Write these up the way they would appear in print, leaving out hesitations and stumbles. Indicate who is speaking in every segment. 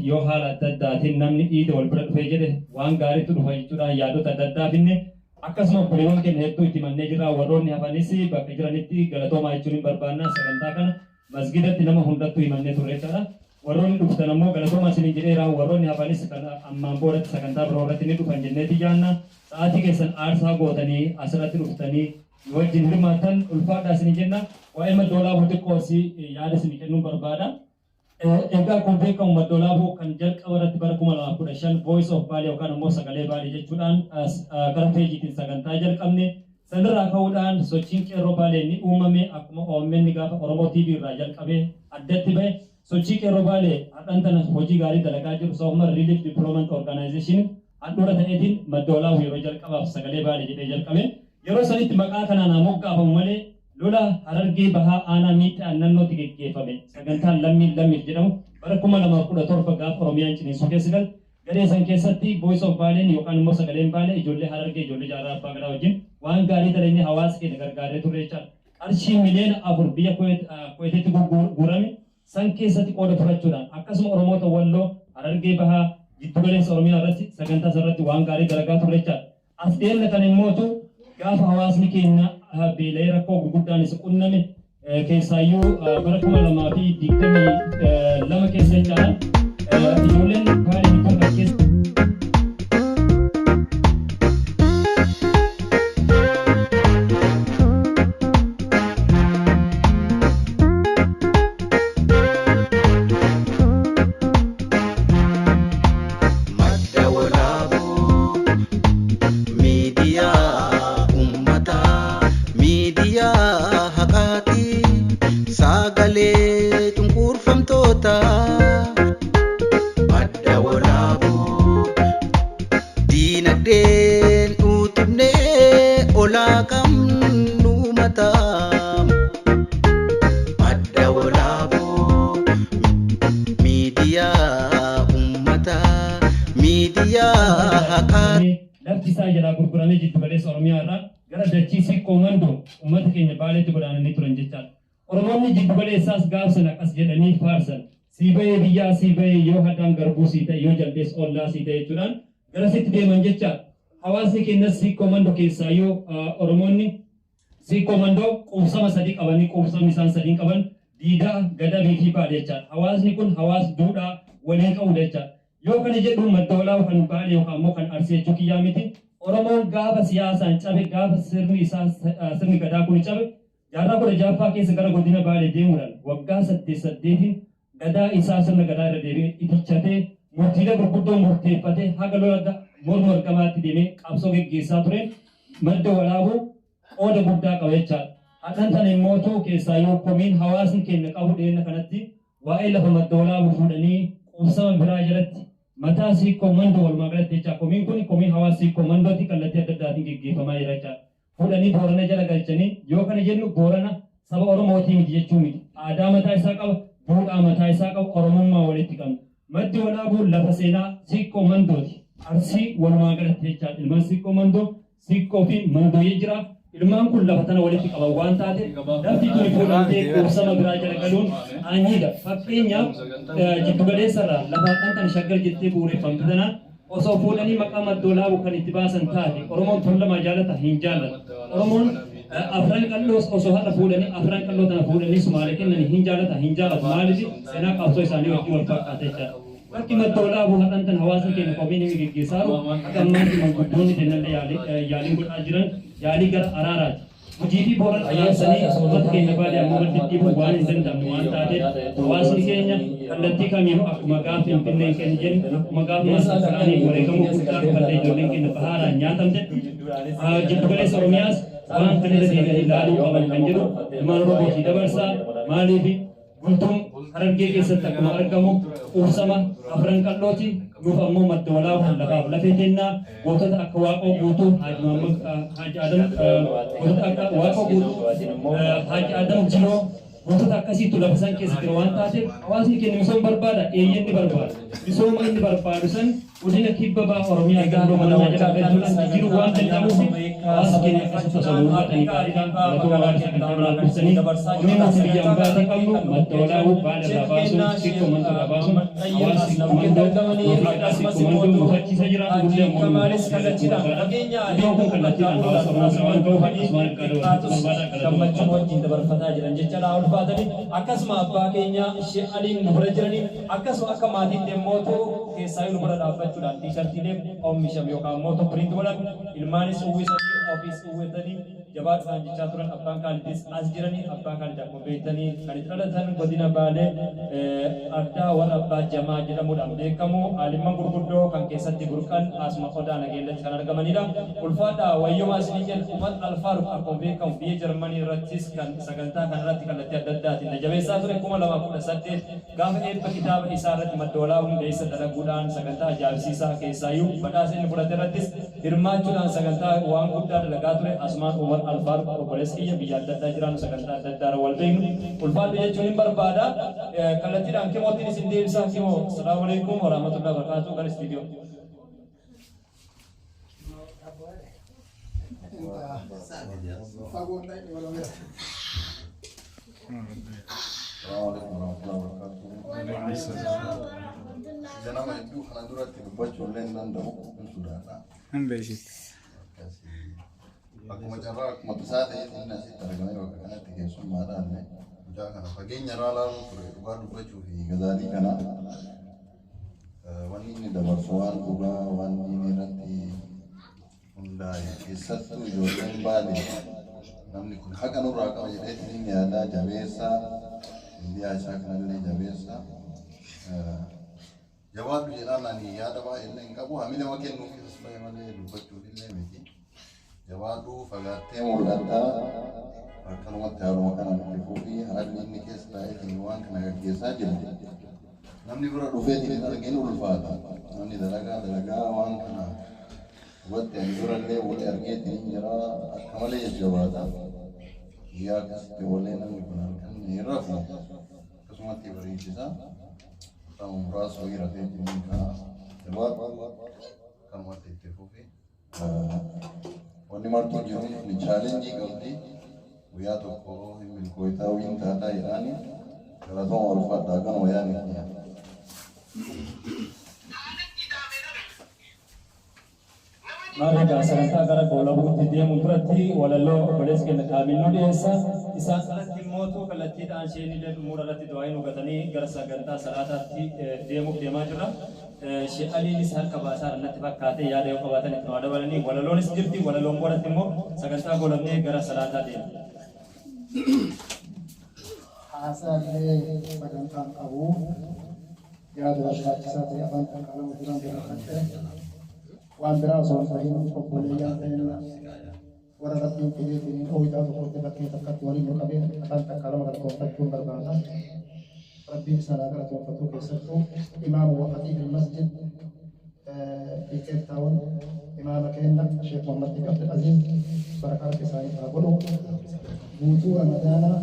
Speaker 1: Yoo haala adda addaatiin namni iida wal bira dhufee jedhe waan gaariitu dhufa jechuudhaan yaadota adda addaa finne. Akkasuma obboleewwan keenya hedduu itti mannee jirra. Warroonni hafanis bakka jiranitti galatoomaa jechuun hin barbaanna. Sagantaa kana masgidatti nama hundattuu himannee turre jechaadha. Warroonni dhuftan ammoo galatoomaa isiniin jedheera. Warroonni hafanis kan ammaan boodatti sagantaa biroo irratti ni dhufan jenneeti yaanna. Sa'aatii keessan aarsaa gootanii asirratti dhuftanii nu wajjin hirmaattan, ulfaadhaa isiniin jenna. Waa'ee Madda Walaabuu xiqqoos yaada isinii kennuun barbaada. Egaa akkuma beekamu Madda Walaabuu kan jalqaba irratti bara 2015 Voice of Baalee yookaan ammoo Sagalee Baalee jechuudhaan gara peejiitiin sagantaa jalqabne. Sanirraa ka'uudhaan sochiin Qeerroo Baalee ni uumame. Akkuma OMN gaafa Oromoo TV irraa jalqabee addatti bahe, sochii Qeerroo Baalee har'an tana hojii gaarii dalagaa jiru Soofumar Relief Deployment Organization handhuura ta'eetiin Madda Walaabuu yeroo jalqabaaf Sagalee Baalee jedhee jalqabe. Yeroo sanitti maqaa kanaan haa moggaafamu malee, lola Harargee Bahaa aanaa Miixxee Aannannootti geggeeffame, sagantaan Lammiin Lammiif jedhamu bara 2017 gaafa Oromiyaan ciniinsuu keessa galte, garee san keessatti Voice of Baaleen yookaan immoo Sagaleen Baalee ijoollee Harargee, ijoollee Jaarraa Abbaa Gadaa wajjin waan gaarii dalagnee hawaasa keenya gargaarree turre jechaadha. Qarshii 4 miliyoona biyya Kuweetitti guurame san keessatti qooda fudhachuudhaan, akkasuma Oromoota Walloo, Harargee Bahaa, Jiddugaleessa Oromiyaa irratti sagantaa san irratti waan gaarii dalagaa turre jechaadha. As dhiyenna kana immootu gaafa hawaasni keenya beela'ee rakkoo gurguddaan isa qunname, keessaayyuu bara 2022 keessa jechaadha. Ijoolleen Baalee hedduu kan keessa
Speaker 2: Madda Walaabuu, miidiyaa uummataa, miidiyaa haqaati, sagalee cunqurfamtootaa. Madda Walaabuu, diinagdeen utubnee olaa qabnu mataa. Madda Walaabuu, miidiyaa uummataa, miidiyaa haqaa.
Speaker 1: Lafti isaa jalaa gurguramee jiddu galeessa Oromiyaa irraa gara dachii Sikkoo Mandoo uummata keenya Baaleetti godaananii turan jechaadha. Oromoonni jiddu galeessaas gaaf sana akkas jedhanii faarsan. "Sii bahee biyyaa sii bahee, yoo hadaan garbuu sii ta'e, yoo jaldees ollaa sii ta'e" jechuudhaan garasitti deeman jechaadha. Hawaasni keenyas Sikkoo Mandoo keessaayyuu Oromoonni Sikkoo Mandoo quubsama sadii qabanii, quubsamni isaan sadiin qaban Diidaa, Gadabii fi Baale jechaadha. Hawaasni kun hawaasa duudhaa waliin qabudha jechaadha. Yoo kana jedhu Madda Walaabuu kan Baalee yookaan immoo kan Arsii jechuu kiyyaa miti. Oromoon gaafa siyaasaan cabe, gaafa sirni isaa, sirni gadaa kun cabe, jaarraa 16ffaa keessa gara godina Baalee deemuudhaan waggaa saddeet saddeetiin gadaa isaa, sirna gadaa irra deebi'ee itichatee, murtiilee gurguddoo murteeffatee, haga lola morma argamaatti deemee qabsoo geggeessaa ture Madda Walaabuu qooda guddaa qaba jechaadha. Har'an tana immootu keessaayyuu komiin hawaasni keenya qabu dhiyeenya kanatti waa'ee lafa Madda Walaabuu fuudhanii quubsama biraa jalatti mataa Siikkoo Mandoo walumaa galatti jecha, komiin kun komii hawaasa Siikkoo Mandooti, kallattii adda addaatiin geggeeffamaa jira jechaadha. Fuudhanii Boorana jala galchanii. Yoo kana jennu Boorana saba Oromootii miti jechuu miti. Aadaa mataa isaa qaba, duudhaa mataa isaa qaba, Oromummaa walitti qabna. Maddi Walaabuu lafa seenaa Siikkoo Mandooti. Arsii walumaa galatti jechaadha. Ilmaan Siikkoo Mandoo, Siikkoo fi Mandooyee jira. Ilmaan kun lafa tana walitti qaban waan taate, lafti tuni fuudhamtee quubsama biraa jala galuun aanyiidha. Fakkeenyaaf, jiddu galeessa irraa lafa har'aan tana Shaggar jettee bu'uureffamte tana osoo fuudhanii maqaa Madda Walaabuu kan itti baasan taate, Oromoon Tuulamaa jaalata? Hin jaallatu. Oromoon Afran Qal'oos osoo har'a fuudhanii Afran Qal'oo tana fuudhanii Sumaalee kennanii hin jaalata? Hin jaalatu. Maaliif? Seenaa qabsoo isaanii wajjin wal fakkaata jechaadha. Bakki Madda Walaabuu har'aan tana hawaasni keenya komiin inni geggeessaa jiru, akka ammaatti manguddoonni kennallee yaaliin godhaa jiran yaalii gara araaraati. Gujii fi Booran araarsanii uummata keenya Baalee ammoo walitti dhiibuun waan hin danda'amne waan taateef, hawaasni keenya kallattii kamiinuu akkuma gaafa Finfinneen keenya jennu, akkuma gaafa master planii wareegamuu guddaa kafallee ijoolleen keenya bahaaraan nyaatamtetti, jiddu galeessa Oromiyaas waan kana irra deebi'anii ilaaluu qaban kan jedhu ilmaan Oromootii dabarsaa. Maaliif? Bultuun Harargee keessatti akkuma argamu quubsama Afran Qal'ooti. Nuuf ammoo Madda Walaabuu lafaaf lafee kennaa. Gootota akka Waaqoo Guutuu, Haaji Mahammad, Haaji Adam, gootota akka Waaqoo Guutuu, Haaji Adam Jiloo, gootota akkasiitu lafa san keessa jira waan taateef, hawaasni keenya misooma barbaada, eeyyee ni barbaada. Misooma inni barbaadu san Godina Kibba Baha Oromiyaa
Speaker 3: Egaa
Speaker 1: gandoo
Speaker 3: akkuma
Speaker 1: mannaa
Speaker 3: daawwachaa
Speaker 1: jedhamu
Speaker 3: jirtan
Speaker 1: jechuudhaan jijjiiruu
Speaker 3: sagantaa
Speaker 1: waan
Speaker 3: ayyaana
Speaker 1: danda'amuuf
Speaker 3: sooma hiikkaa
Speaker 1: hawaasa keenya akkasitti osoo nu
Speaker 3: sababeeffachuudhaan
Speaker 1: hubatanii
Speaker 3: Afrikaa
Speaker 1: gaariidha.
Speaker 3: Kibbaa
Speaker 1: Galatoomaa
Speaker 3: magaalaa
Speaker 1: waan sagantaa
Speaker 3: Keeptaawun
Speaker 1: kanaa
Speaker 3: irraa kan isinii
Speaker 1: dursanii
Speaker 3: dabarsaa
Speaker 1: Oromiyaa
Speaker 3: jirudha.
Speaker 1: nuti biyya
Speaker 3: Sagantaa
Speaker 1: ambaatii
Speaker 3: kanarratti
Speaker 1: qabnu
Speaker 3: kan nu
Speaker 1: madda
Speaker 3: bukkee jiran
Speaker 1: walaabuu baala irraa
Speaker 3: Sheekh
Speaker 1: baasuun
Speaker 3: Kennaa
Speaker 1: sikkoo
Speaker 3: Sheekh
Speaker 1: mandoo irraa baasuun
Speaker 3: Muhammad Xayyib as
Speaker 1: hawaasi
Speaker 3: na bukkeetti
Speaker 1: mandoo
Speaker 3: argamanii
Speaker 1: mootii gadaa
Speaker 3: akkasumas
Speaker 1: sikkoo mandoo
Speaker 3: immoo
Speaker 1: mufachiisa jira
Speaker 3: Haaji
Speaker 1: gullee ammoo nu
Speaker 3: Kamaalis
Speaker 1: mufachiisa jechuu
Speaker 3: kallattiidhaan
Speaker 1: barbaada.
Speaker 3: fageenya
Speaker 1: Iddoon kun
Speaker 3: hedduu
Speaker 1: kallattiidhaan hawaasa
Speaker 3: qaxxaamuruudhaan
Speaker 1: Oromoo bira waan
Speaker 3: asuma
Speaker 1: ga'uuf
Speaker 3: dhufanii
Speaker 1: asumaan ergaa dabarsachuu
Speaker 3: xiqqaatus
Speaker 1: barbaada. Galatoomaa
Speaker 3: gammachuun
Speaker 1: ulfaadhaa.
Speaker 3: wajjin dabarfataa jiran jechaadha ulfaatanii akkasuma abbaa keenya Sheekh Aliin nu bira jiranii akkasuma akka maatiitti immootu keessaayyuu nu bira dhaabbachuudhaan tiishartiilee oomishame yookaan immoo print godhame ilmaanis uwwisanii ofiis uwwatanii jabaadhaan jechaa turan. Abbaan Kaalidis as jiranii. Abbaan Kaalid akkuma beektanii kan itti dhalatan godina Baalee ardaa warra abbaa Jamaa jedhamuudhaan beekamu, aalimman gurguddoo kan keessatti burqan asuma Odaa Nageellatti kan argamanidha. Ulfaadha wayyoomaa isinii jenna. Umar Alfaaruq akkuma beekamu biyya Jarmanii irrattis kan sagantaa kanarratti kallattii adda addaatiin na jabeessaa ture. 2018 gaafa eebba kitaaba isaa irratti Madda Walaabuun beeksisa dalaguudhaan sagantaa ajaa'ibsiisaa keessaayyuu badhaasa inni fudhate irrattis hirmaachuudhaan sagantaa waan guddaa dalagaa ture. Asumaan Umar Alfaaruq obboleessa kiyya biyya adda addaa jiraannu sagantaa adda addaa irra wal beeknu ulfaadhu jechuun hin barbaada. Kallattiidhaan Kimoottiin isin deebisaa. Kimoo, assalaamu alaikum warahmatullahi wabarakatuh, gara istiidiyoo.
Speaker 4: Assalamu alaikum warahmatullahi wabarakatuh. Ija nama hedduu kana duratti dubbachuu illee hin danda'u, hin sodaadha.
Speaker 5: Hin beeksistu.
Speaker 4: Akkasii. Akkuma carraa akkuma tasaa ta'eef inni asitti argamee bakka kanatti keessummaadhaan illee mucaa kana fageenya irraa ilaaluu ture dhugaa dubbachuu fi gazaalii kana wanni inni dabarsu waan dhugaa waan diinii irratti hundaa'e, keessattuu ijoolleen Baalee namni kun haqa nurraa qaba jedheetiin inni yaadaa jabeessaa miidiyaa isaa kanallee jabeessaa. Jabaadhu jedhaan, ani yaada baay'ee illee hin qabu, hamilema kennuufis as bahe malee dubbachuuf illee miti. Jabaadhu, fagaattee mul'attaa, akkanumatti haaluma kanaan itti fufii. Haalli inni keessa taa'eetiin waan kana gaggeessaa jiru namni bira dhufeetiin hin argin ulfaata. Namni dalagaa dalagaa waan kana hubatte ani durallee wali argeetiin hin jira, akka malee jajjabaata. Guyyaa akkasitti oolee namni kun halkan hin rafu, akkasumatti bariisisa. Qaama muraasa wayii rafeetiin hin ka'a. Jabaadhu, akkanumatti itti fufi. Wanni martuu jiruun kun challenge qabdi. Guyyaa tokko hin milkooytaa, wiin taataa jedhaani. Galatooma, ulfaadhaa, kanuma yaadni kiyya.
Speaker 3: Maarragaa sagantaa gara goolabuutti deemu duratti walaloo obboleessi keenya Kaamil nu dhiyeessa. Isaan alatti immootu kallattiidhaan isheen illee xumura irratti du'aa nu gatanii gara sagantaa salaataatti deemuuf deemaa jirra. Shee Aliinis harka baasaa natti fakkaatee, yaada yoo qabaatan itti nu haa dabalanii. Walaloonis jirti, walaloon boodatti immoo sagantaa goolabnee gara salaataa deemna.
Speaker 6: Haasaallee sagantaan qabu yaada barbaachisaa ta'e afaan qaqqaalamu duraan dabarfadhe. Waan biraa osoo hin tahin, obboleeyyan keenya warra Rabbiin fideetiin ooyidaa tokkotti bakkee takkatti waliin nu qabee afaan takka lama galatoonfachuun barbaada. Rabbiin isaan haa galatoonfatu, keessattuu imaama wa khatiib masjid fi Cape Town, imaama keenya Sheekh Muhammad Ibn Abdul Aziz, barakaa Rabbi isaaniif haa godhu. Guutuu Ramadaanaa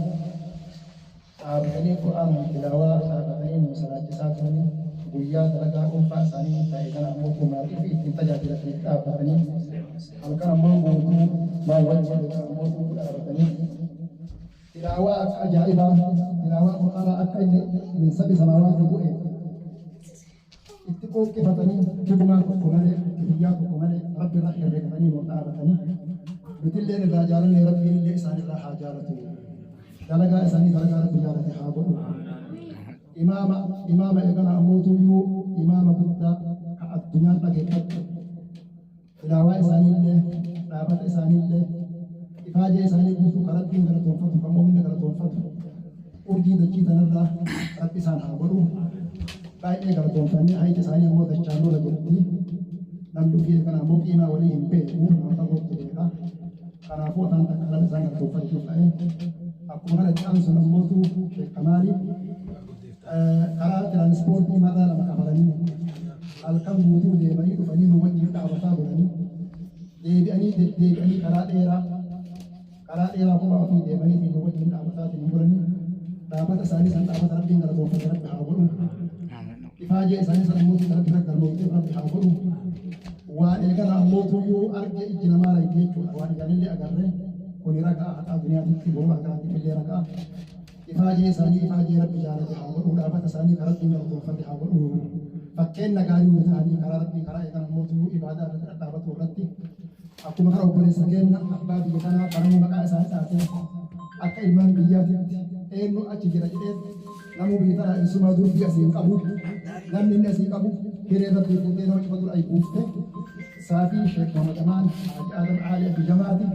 Speaker 6: dhaabatanii Qur'aanaan tilaawaa dhaabatanii nu salaachisaa turanii, guyyaa dalagaa dhuunfaa isaanii ta'e kana ammoo maatii fi ittiin tajaajilataniif dhaabbatanii, halkan ammoo guutuu maa wajjin ammoo dhaabatanii tilaawaa akka ajaa'ibaa, tilaawaa Qur'aanaa akka inni min sabi samaawaatii bu'e itti qooqqifatanii, khidmaa tokko malee, kifiyyaa tokko malee Rabbi irra herreegatanii nu dhaabatanii, nutilleen irraa jaalanne. Rabbiin illee isaan irraa haa jaalatu, dalagaa isaanii dalagaa Rabbi jaalate haa godhu. Imaama eegala ammootuyyuu imaama guddaa ka addunyaan dhageeffattu, tilaawaa isaaniillee, dhaabata isaaniillee, ifaajee isaanii guutuu ka Rabbiin galatoonfatu, ka mu'minni galatoonfatu, urjii dachii tanarraa Rabbi isaan haa godhu. Baay'ee galatoonfannee, hayti isaanii ammoo dachaan lola jirti. Namni ofii kana ammoo qiimaa walii hin beeku, nama fagootti beeka. Kanaafuu afaan takka lama isaan galatoonfachuuf ta'e. Akkuma kana itti aansuun ammootu Sheek Kamaali karaa tiraanspoortii marraa lama kafalanii halkan guutuu deemanii dhufanii nu wajjin dhaabataa godhanii deebi'anii deddeebi'anii karaa dheeraa kophaa ofii deemanii fi nu wajjin dhaabataatiin bulanii, dhaabata isaanii san dhaabata Rabbiin galatoonfate Rabbi haa godhu. Ifaajee isaanii sana immoo Rabbi galmoofteef Rabbi haa godhu. Waan eegala ammootuyyuu arge ijji namaa rayte jechuudha. Waan ijaanillee agarre kuni ragaa haqa duniyaatitti, boruu akiraatti illee ragaa. Ifaajee isaanii ifaajee Rabbi jaalate haa godhu. Dhaabata isaanii karaa Rabbiin galatoonfate haa godhu. Fakkeenya gaarii nu ta'anii karaa Rabbii, karaa eegala ammootuyyuu ibaadaa irratti dhadhaabatu irratti. Akkuma kana obboleessa keenya abbaa biyya kanaa karamuu maqaa isaanii dhaatee akka ilmaan biyyaatitti eenyu achi jira jedhee namuu biyya tanaa ibsumaa durbii asii hin qabu. Namni inni asii qabu hiree Rabbii fuutee nama cufa dura ay buufte. Saafii Sheekh Muhammad Amaan Haji Adam Ali Abi Jamaati.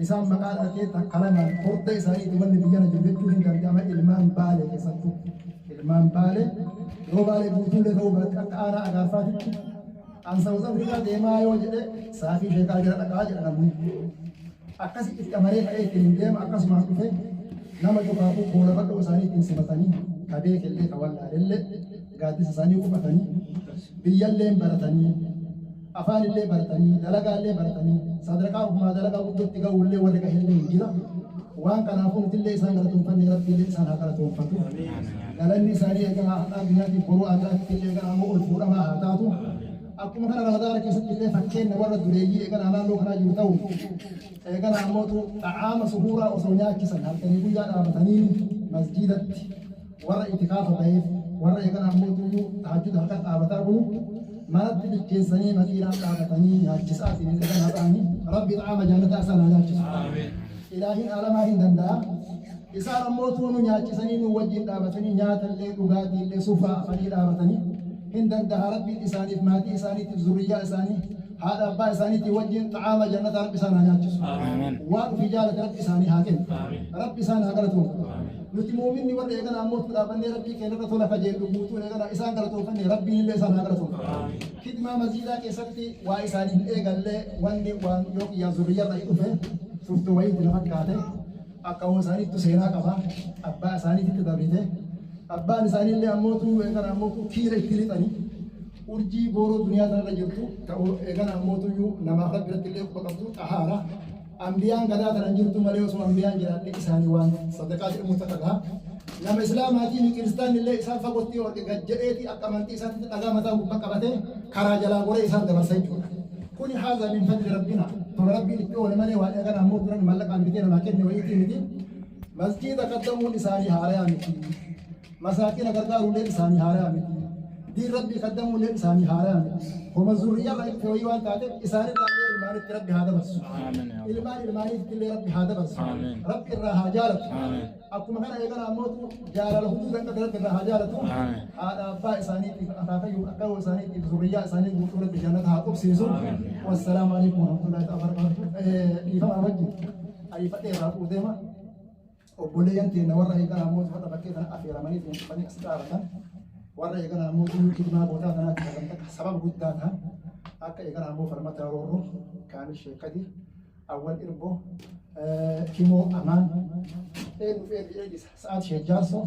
Speaker 6: Isaan maqaa dhaatee takka lamaan horda isaaniiti wanni biyyana jiru jechuu hin danda'ama ilmaan Baalee keessattuu. Ilmaan Baalee yoo Baalee guutuullee ta'uu baatte, akka aanaa Agaarfaatitti an South Africa deemaa yoo jedhe, saafii sheekaa jira dhaqaa jedha namni. Akkasi itti amaree ka'ee ittiin hin deema. Akkasumaan dhufe nama cufaafuu boola bal'oo isaanii ittiin simatanii, ka beekellee ka wallaalellee gaaddisa isaanii qubatanii, biyyallee baratanii, afaanillee baratanii, dalagaallee baratanii, sadarkaa ofumaa dalagaa guddootti ga'uullee warri gahellee hin jira. Waan kanaafuu nutillee isaan galatoonfanne, Rabbiillee isaan haa galatoonfatu. Galanni isaanii eeganaa hadhaa addunyaatiif boruu akiraatti illee eeganaa immoo ol fuudhamaa haa taatu. Akkuma kana Ramadaana keessatti illee fakkeenya warra dureeyyii eeganaa naannoo kanaa jiru ta'u, eeganaa ammootu xa'aama suhuuraa osoo nyaachisan halkanii guyyaa dhaabatanii masjiidatti warra itikaafa baheef, warra eeganaa ammootu tahajjuda halkan dhaabataa bulu manatti bilcheessanii makiinaan dhaabatanii nyaachisaatiin eeganaa ta'anii, Rabbi xa'aama jannataa isaan haa nyaachisu. Ilaahiin aalamaa hin danda'a. Isaan ammoo nu nyaachisanii nu wajjin dhaabatanii nyaatallee dhugaatiillee sufraa afanii dhaabatanii hin danda'a. Rabbiin isaaniif, maatii isaaniitiif, zurriyyaa isaanii, haadha abbaa isaaniitii wajjin xa'aama jannataa Rabbi isaan haa nyaachisu. Waan ofii jaalate Rabbi isaanii haa kennu. Rabbi isaan haa galatoonfatu. Nuti muuminni warra eegana ammoo dhaabannee Rabbii keenya irra tola kajeellu guutuun eegana isaan galatoonfanne, Rabbiin illee isaan haa galatoonfatu. Khidmaa masjiidaa keessatti waa isaanii hin eegallee, wanni waan yoo qiyyaa zurriyyaa irraa dhufe turtuu wayiitti na fakkaate. Akka hoo isaaniittu seenaa qaba. Abbaa isaaniititti dabrite. Abbaan isaaniillee ammootu eegana ammootu kiira itti lixanii urjii booroo duniyaa tanarra jirtu ta'uu eegana ammootuyyuu namaaf Rabbi irratti illee quba qabdu xahaara. Ambiyaan gadaa tanan jirtu malee, osoo ambiyaan jiraatte isaanii waan sadaqaa jedhamu takka gaha. Nama Islaamaatiin kiristaanni illee isaan fagootti yoo arge gad jedheeti akka amantii isaatti dhagaa mataa gubbaa qabatee karaa jalaa goree isaan dabarsa jechuudha. Kuni haadha min fadli rabbina. Tola Rabbiin itti oole malee waan eegana ammoo turan mallaqaan bitee namaa kenne wayiitii miti. Masjiida kaddamuun isaanii haarayaa miti. Masaakina gargaaruulleen isaanii haarayaa miti. Diin Rabbii kaddamuulleen isaanii haarayaa miti. Homa zurriyyaa itti wayii waan taateef isaanirraa illee ilmaanitti Rabbi haa dabarsu. Ilmaan ilmaaniitti illee Rabbi haa dabarsu. Rabbi irraa haa jaalatu. Akkuma kana eegana ammootu jaalala huduuda hin qabne Rabbi irraa haa jaalatu. Haadha abbaa isaaniitiif, akaakayyuu akkawoo isaaniitiif, zurriyyaa isaanii guutuu Rabbi jannata haa qubsiisu. Wassalaamu alaikum warahmatullahi wabarakatuh. Dhiifama wajjin ariifadhee irraa fuudhee deema. Obboleeyyan keenya warra eegana ammootu har'a bakkee kana affeeramanii dhufanii as dhaabatan, warra eegana ammootu khidmaa gootaa kanaatti sagantaa sababa guddaa ta'an, akka eegana ammoo Falmata Roorroo, Kaamil Sheekkadir, Awwal Irboo, Kimoo Amaan, eenyu fi eenyu, Sa'aad Sheek Jaarsoo,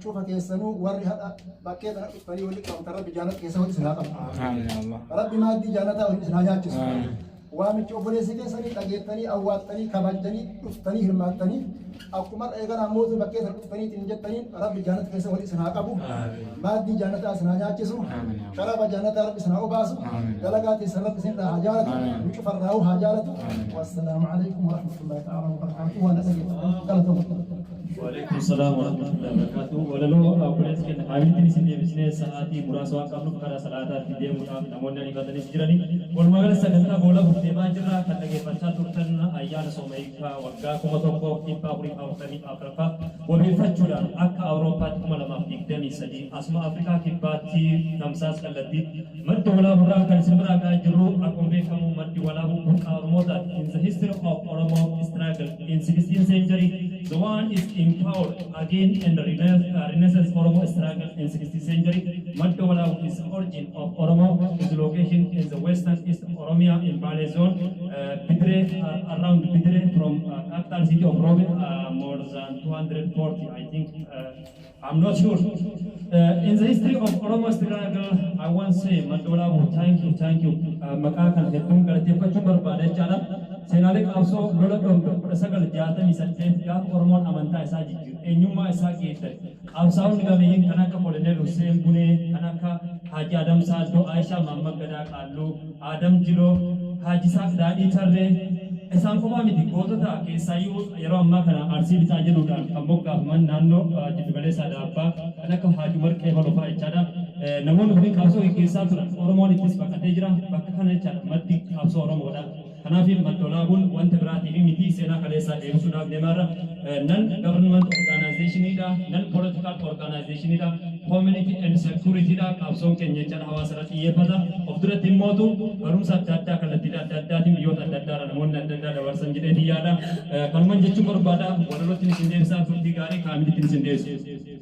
Speaker 6: cufa keessanuu warri hadha bakkee kana dhuftanii walitti qabamtan, Rabbi jaalata keessa wal isin haa qabu. Rabbi maaddii jaalataa wal isin haa nyaachisu. Waamichi obboleessi keessanii dhageettanii, awwaattanii, kabajjanii dhuftanii hirmaattanii, akkuma eegana ammootu bakkee sana dhuftanii ittiin jettaniin, Rabbi jaalata keessa wal isin haa qabu. Maaddii jaalataa isin haa nyaachisu. Sharaba jaalataa Rabbi isin haa obaasu. Dalagaa teessan Rabbi isin irraa haa jaalatu. Nu cufarraa'uu haa jaalatu. Wassalaamu alaikum warahmatullahi ta'ala wabarakaatuh. Waan dhageettan galatooma.
Speaker 1: وعليكم السلام ورحمة الله وبركاته. Walaloo obboleessi keenya Kaamiltiin isin deebisnee, sa'aatii muraasa waan qabnuuf karaa salaataatti deemuudhaaf namoonni ariifatanis jirani. Walumaa galatti sagantaa goolabuuf deemaa jirra. Kan dhageeffachaa turtan ayyaana sooma hiikaa waggaa 1444ffaa wabeeffachuudhaan akka Awurooppaatti 2023 asuma Afrikaa Kibbaatti tamsaas kallattii Madda Walaaburraa kan isin biraa ga'aa jirru. Akkuma beekamu Maddi Walaabuu burqaa Oromootaati. In the history of Oromo struggle in 16th century, the one is empowered again in the Renaissance Oromo struggle in 16th century. Madda Walaabu is the origin of Oromo. Its location in the western East Oromia in Bale zone, Bidre, around Bidre from capital city of Robe, more than 240, I think. I'm not sure. In the history of Oromo struggle, I want to say, Madda Walaabu, thank you, thank you. Maqaa kana hedduun galateeffachuun barbaada jechaadha. Seenaalee qabsoo lola dhombe 1968 gaafa Oromoon amantaa isaa jijjiiru, eenyummaa isaa geeddare. Qabsaa'onni gameeyyiin kan akka Koloneel Hussein Bunee, kan akka Haaji Adam Saaddoo, Aayishaa Mahammad Gadaa Qaalluu, Adam Jiloo, Haaji Saaq Daadhii Tarree, isaan qofaa miti, gootota keessaayyuu yeroo ammaa kana Arsii Lixaa jedhuudhaan kan moggaafaman naannoo jiddugaleessa Adaabbaa kan akka Haaji Umar Qeebaloo fa'aa jechaadha. Namoonni kunniin qabsoo gaggeessaa turan. Oromoon ittis baqatee jira. Bakka kana jechaadha maddi qabsoo Oromoodha. Kanaaf Madda Walaabuun wanta biraatiif miti, seenaa kaleessaa deebisuudhaaf deemaarra. Non government organizationidha, non political organizationidha, community and securityidha. Qabsoon keenya jechaadha hawaasa irratti xiyyeeffata. Of duratti immootu barumsa adda addaa kallattiilee adda addaatiin biyyoota adda addaarra namoonni adda addaa dabarsan jedheetii yaada. Kanuman jechuun barbaada. Walalootti isin deebisaa, turtii gaarii. Kaamilitti isin deebisu.